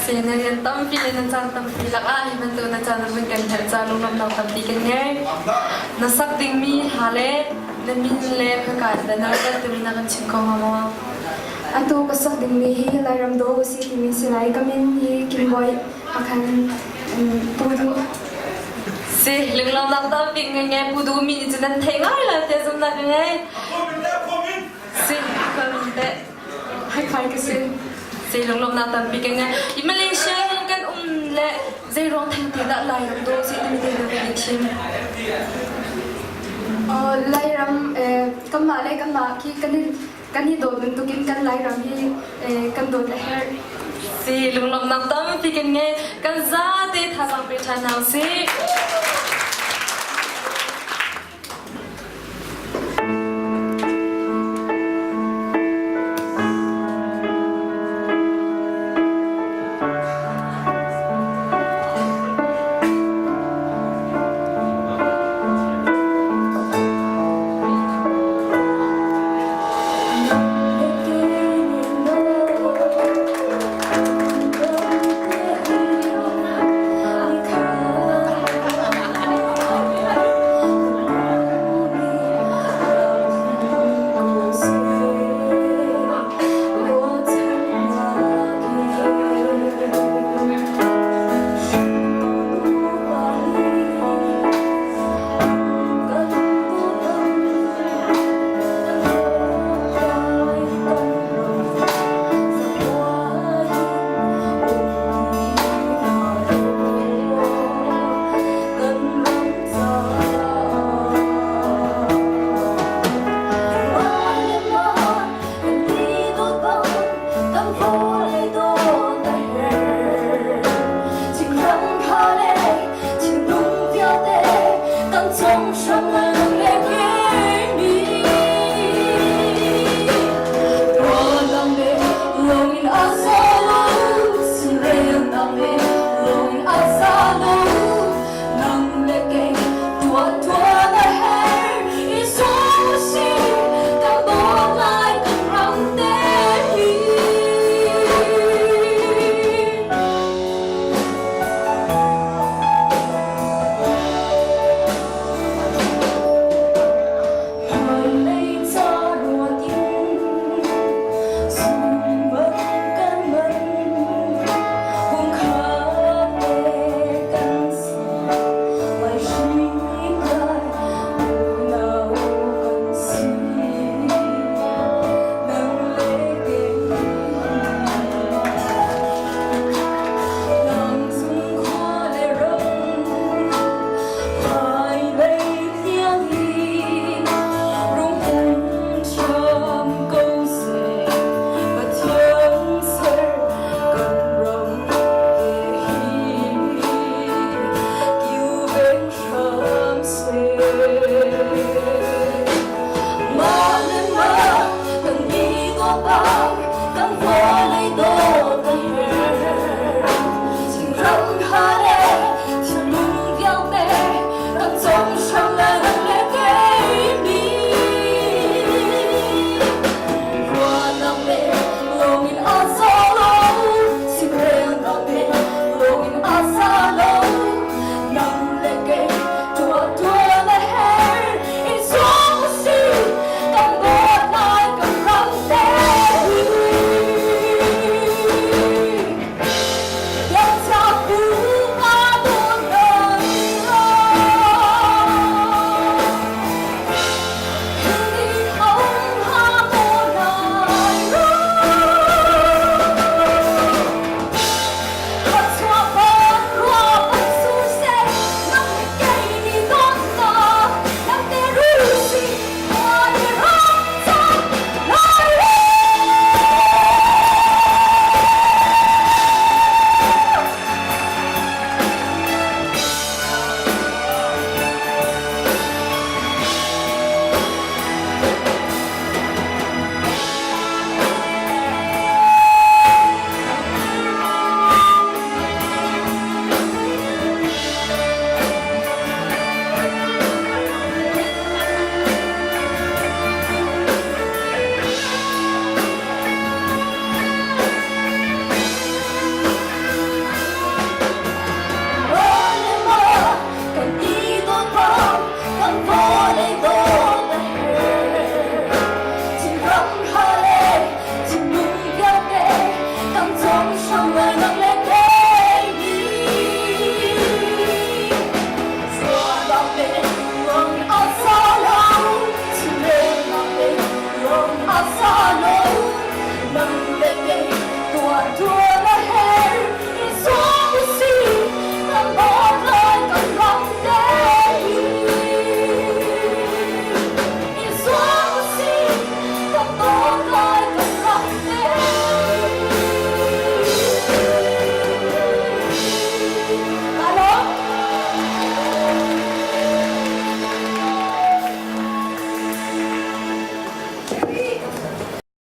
Si na rian tampi le na caan tampi lakah hi bantuk na caan na vun kan herh ca lunglawmhnak tampi kan ngei. Na sak dingmi hla le na min le khaka in dah na rak timi na kan chim kho hnga maw? Atu ka sak dingmi hi Lairam Daw si timi si lai. Ka min hi Kim Bawi Akhan Pu Duh. Si lunglawmhnak tampi ngai ngai Pu Duh mi nih cun nan thei ngai la tiah zumhnak ka ngei. Si ka min teh. Hai khai ka si. Si lunglawmhnak tampi ka ngei. I Malaysia kan um le zei ruang theng te dah Lairam daw si timi te na kan i thim. Lairam kanmah le kanmah khi kan i kan i dawt bantukin kan Lairam hi kan dawt a herh. Si lunglawmhnak tampi kan ngei. Kan zate thazaang pe ṭhan hna usih.